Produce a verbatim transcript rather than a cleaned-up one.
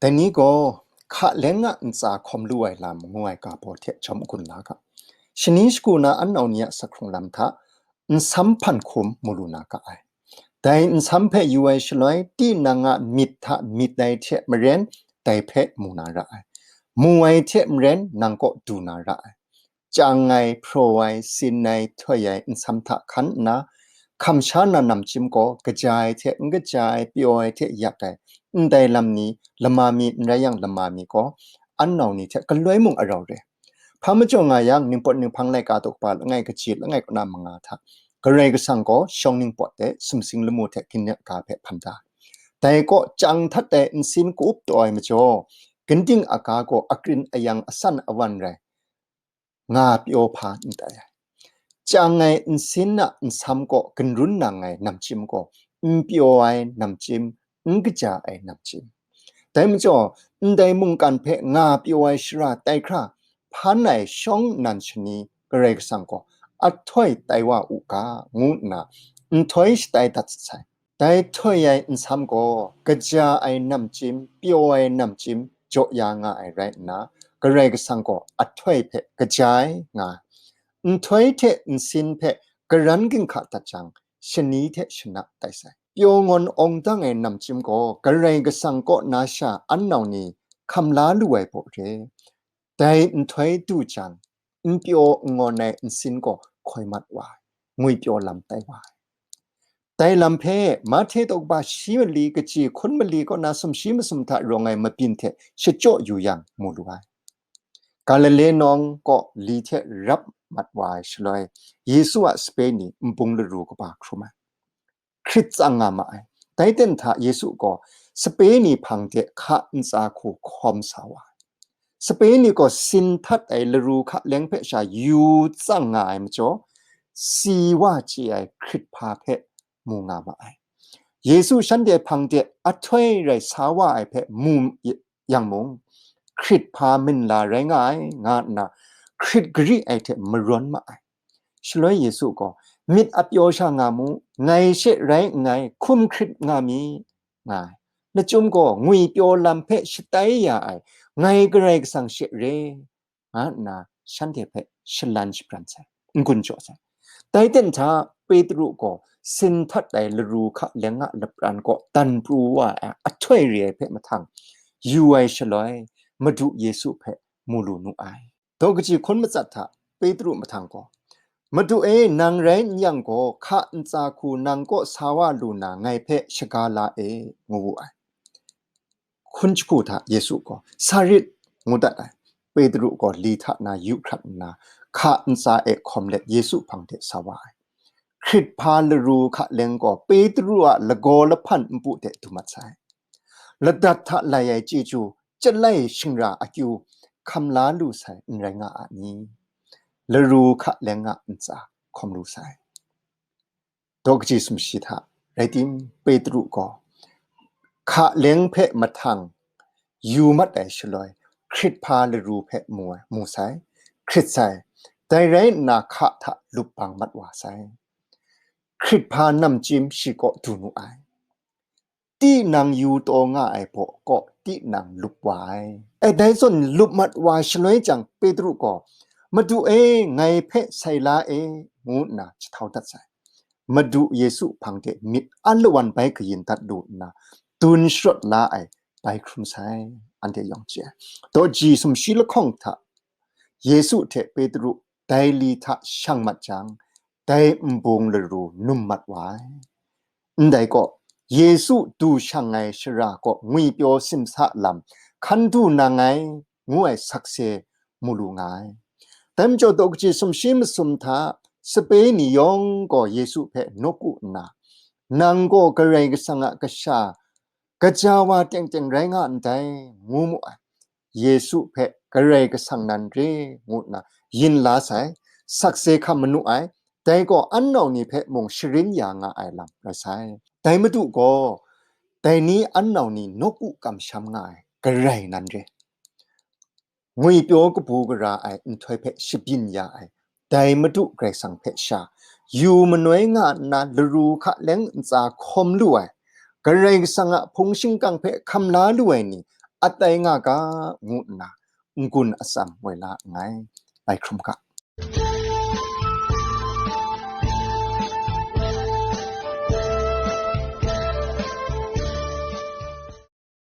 Dai ni gaw hka leng a ntsa hkawm lu ai lam ngu ai ga baw hte jawm gun la ga. Shani shagu na anau ni a sak hkrung lam hta nsam hpan hkum mu lu na ga ai. Dai nsam hpe yu ai shaloi, tinang a myit hta myit ai hte maren dai hpe mu na ra ai. Mu ai hte maren nang kaw du na ra ai. Chyang ai, hpraw ai, sin ai, htoi ai nsam hta hkan nna, hkam sha na namchyim gaw kaja ai hte n kaja ai, pyaw ai hte yak ai, ndai lam ni, lama mi n rai yang lama mi gaw, anau ni hte galoi mung arau re. Hpa majaw nga yang, Ningpawt Ninghpang laika daw kaba langai kaji langai kaw na manga hta, Karai Kasang gaw shawng ningpawt de sumsing lamu hte gining ga hpe hpan da. Dai kaw chyang htat ai nsin ka-up taw ai majaw, ginding aga gaw akrin ayang asan awan rai, nga pyaw hpa n tai ai. Chyang ai nsin a nsam kaw ginrun nang ai namchyim gaw, n pyaw ai namchyim, n kaja ai namchyim. Dai majaw, ndai mungkan hpe nga pyaw ai shara tai hkra, hpan ai shawng nnan shani Karai Kasang gaw ahtoi tai wa u ga, ngu nna nhtoi shatai dat sai. Dai htoi ai nsam gaw, kaja ai namchyim, pyaw ai namchyim jaw ya nga ai rai nna, Karai Kasang gaw ahtoi hpe kaja ai nga ai. Nhtoi hte nsin hpe karan ginhka dat jang, shani hte shana tai sai. Pyaw ngawn awng dang ai namchyim gaw, Karai Kasang kaw na sha anau ni hkam la lu ai baw re. Dai nhtoi du jang, n pyaw n ngawn ai nsin gaw hkoi mat wa ai, ngwipyaw lam tai wa ai. Dai lam hpe Mahte daw kaba shi mali kaji hkun mali kaw na sumshi masum hta rawng ai mabyin hte shachyaw yu yang mu lu ai. Galile nawng kaw li hte rap mat wa ai shaloi, Yesu a sape ni nbung laru kaba hkrum ai. Hkrit tsang nga ma ai. Dai ten hta Yesu gaw sape ni hpang de hka ntsa hku hkawm sa wa ai. Sape ni gaw sin htat ai laru hka leng hpe sha yu tsang nga ai majaw, si wa chye ai hkrit hpa hpe mu nga ma ai. Yesu shanhte hpang de ahtoi rai sa wa ai hpe mu yang mung, hkrit hpa minla rai nga ai, nga nna hkrit gari ai hte marawn ma ai. Shaloi Yesu gaw, "Myit a pyaw sha nga mu, ngai she rai nngai, hkum hkrit nga mi," nga ai. Lachyum gaw, "Ngwipyaw lam hpe shatai ya ai, ngai Karai Kasang she re," nga nna shanhte hpe shalan shabran sai, n-gun jaw sai. Dai ten hta Petru gaw sin htat ai laru hka leng a lapran kaw dan pru wa ai ahtoi re ai hpe mahtang yu ai shaloi, Madu Yesu hpe mu lu nu ai. Daw kaji hkun matsat hta Petru mahtang gaw, "Madu e, nang rai n yang gaw, hka ntsa hku nang kaw sa wa lu na ngai hpe shaga la e," ngu wu ai. Hkun jahku hta Yesu gaw, "Sa rit," ngu dat ai. Petru gaw li hta na yu hkrat nna, hka ntsa e hkawm let Yesu hpang de sa wa ai. Hkrit hpa laru hka leng gaw Petru a lagaw lahpan npu de du mat sai. Ladat hta lai ai chyeju, chyalai shingra akyu hkam la lu sai n rai nga a ni? Laru hka leng a ntsa hkawm lu sai. Daw kaji sumshi hta rai tim, Petru gaw hka leng hpe mahtang yu mat ai shaloi, hkrit hpa laru hpe mu ai, mu sai, hkrit sai. Dai rai nna, hka hta lup bang mat wa sai. Hkrit hpa namchyim shi kaw du nu ai. Tinang yu taw nga ai baw kaw tinang lup wa ai. E, dai zawn lup mat wa shaloi jang, Petru gaw, "Madu e, ngai hpe sai la e," ngu nna jahtau dat sai. Madu Yesu hpang de myit alawan bai kayin dat lu nna, dun sharawt la ai bai hkrum sai, anhte yawng chye ai. Daw kaji sumshi lahkawng hta Yesu hte Petru dai li hta shang mat jang, dai nbung laru num mat wa ai. Ndai gaw, Yesu du shang ai shara kaw ngwipyaw simsa lam hkan du nang ai, ngu ai sakse mu lu nga ai. Dai majaw, daw kaji sumshi masum hta sape ni yawng gaw Yesu hpe nawku nna, "Nang gaw Karai Kasang a Kasha, gaja wa teng teng rai nga ndai," ngu mu ai. Yesu hpe Karai Kasang nan re ngu nna yin la sai, sakse hkam manu ai, dai gaw anau ni hpe mung sharin ya nga ai lam rai sai. Dai Madu gaw, dai ni anau ni nawku kamsham nga ai Karai nan re. Ngwipyaw kabu gara ai nhtoi hpe shabyin ya ai, dai Madu Karai Kasang hpe sha yu manoi nga nna laru hka leng ntsa hkawm lu ai, Karai Kasang a hpung shingkang hpe hkam la lu ai ni, at tai nga ga, ngu nna n-gun atsam woi la nngai. Lai hkrum ga.